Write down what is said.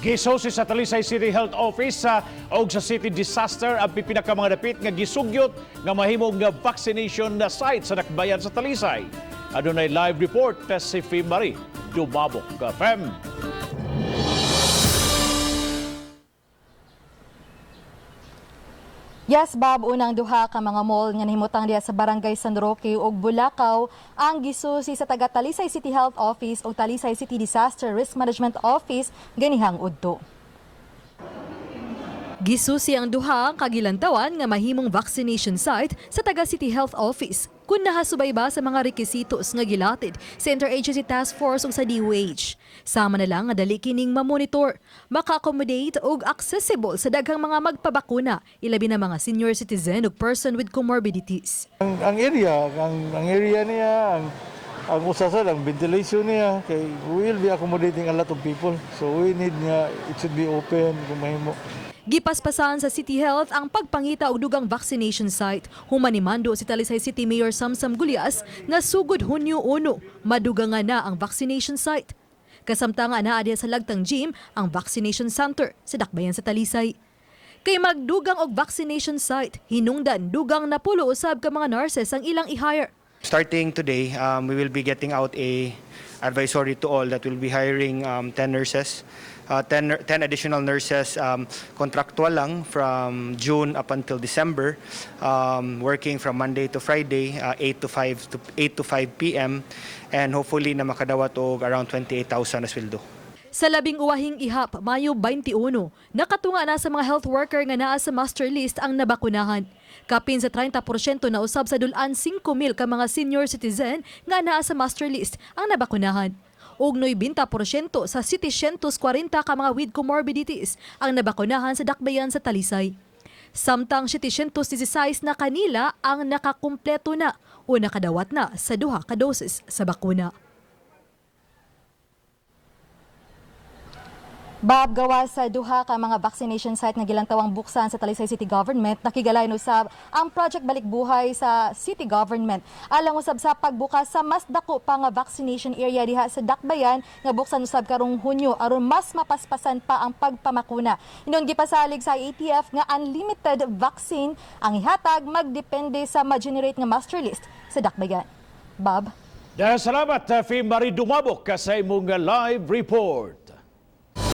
Gisusi sa Talisay City Health Office sa og sa City Disaster ang pipila ka mga dapit nga gisugyot nga mahimong nga vaccination na site sa dakbayan sa Talisay. Adunay live report si Fem Marie Dumabok. Fem. Yes, Bob, unang duha ka mga mall nga nahimutang diha sa Barangay San Roque ug Bulacau ang gisusi sa taga Talisay City Health Office ug Talisay City Disaster Risk Management Office ganihang udto. Gisusi ang duha ang kagilantawan nga mahimong vaccination site sa taga City Health Office kung nahasubay ba sa mga rekisitos nga gilatid sa Interagency Task Force ug sa DOH. Sama na lang nga dali kining mamonitor, maka-accommodate ug accessible sa daghang mga magpabakuna, ilabi na mga senior citizen ug person with comorbidities. Ang area niya, ang usasan, ang ventilation niya, kay we will be accommodating a lot of people. So we need niya, it should be open kung mahimo. Gipaspasan sa City Health ang pagpangita og dugang vaccination site. Human nimando si Talisay City Mayor Samsam Gullas nga sugod Hunyo 1, madugangan na ang vaccination site. Kasamtang nga naa diha sa Lagtang Gym ang vaccination center sa Dakbayan sa Talisay. Kay magdugang og vaccination site, hinungdan dugang napulo usab ka mga nurses ang ilang i-hire. Starting today, we will be getting out a advisory to all that will be hiring 10 nurses, 10 additional nurses, contractual lang from June up until December, working from Monday to Friday, 8 to 5 p.m. and hopefully na makadawat og around 28,000 na sweldo. Sa labing uwahing ihap, Mayo 21, nakatunga na sa mga health worker nga naa sa master list ang nabakunahan. Kapin sa 30% na usab sa dulan 5,000 ka mga senior citizen nga naa sa master list ang nabakunahan. Ug 90% sa 740 ka mga with comorbidities ang nabakunahan sa dakbayan sa Talisay. Samtang 716 na kanila ang nakakumpleto na o nakadawat na sa duha ka doses sa bakuna. Bob, gawa sa duha ka mga vaccination site nga gilantawang buksan sa Talisay City Government, nakigalay usab ang Project Balik Buhay sa City Government. Alang usab sa pagbukas sa mas dako pa nga vaccination area diha sa Dakbayan nga buksan usab karong Hunyo aron mas mapaspasan pa ang pagpamakuna. Hinuon gipasalig sa IATF nga unlimited vaccine ang ihatag magdepende sa ma-generate nga master list sa Dakbayan. Bob? Dahil salamat, Fem Marie Dumabok, sa imong live report.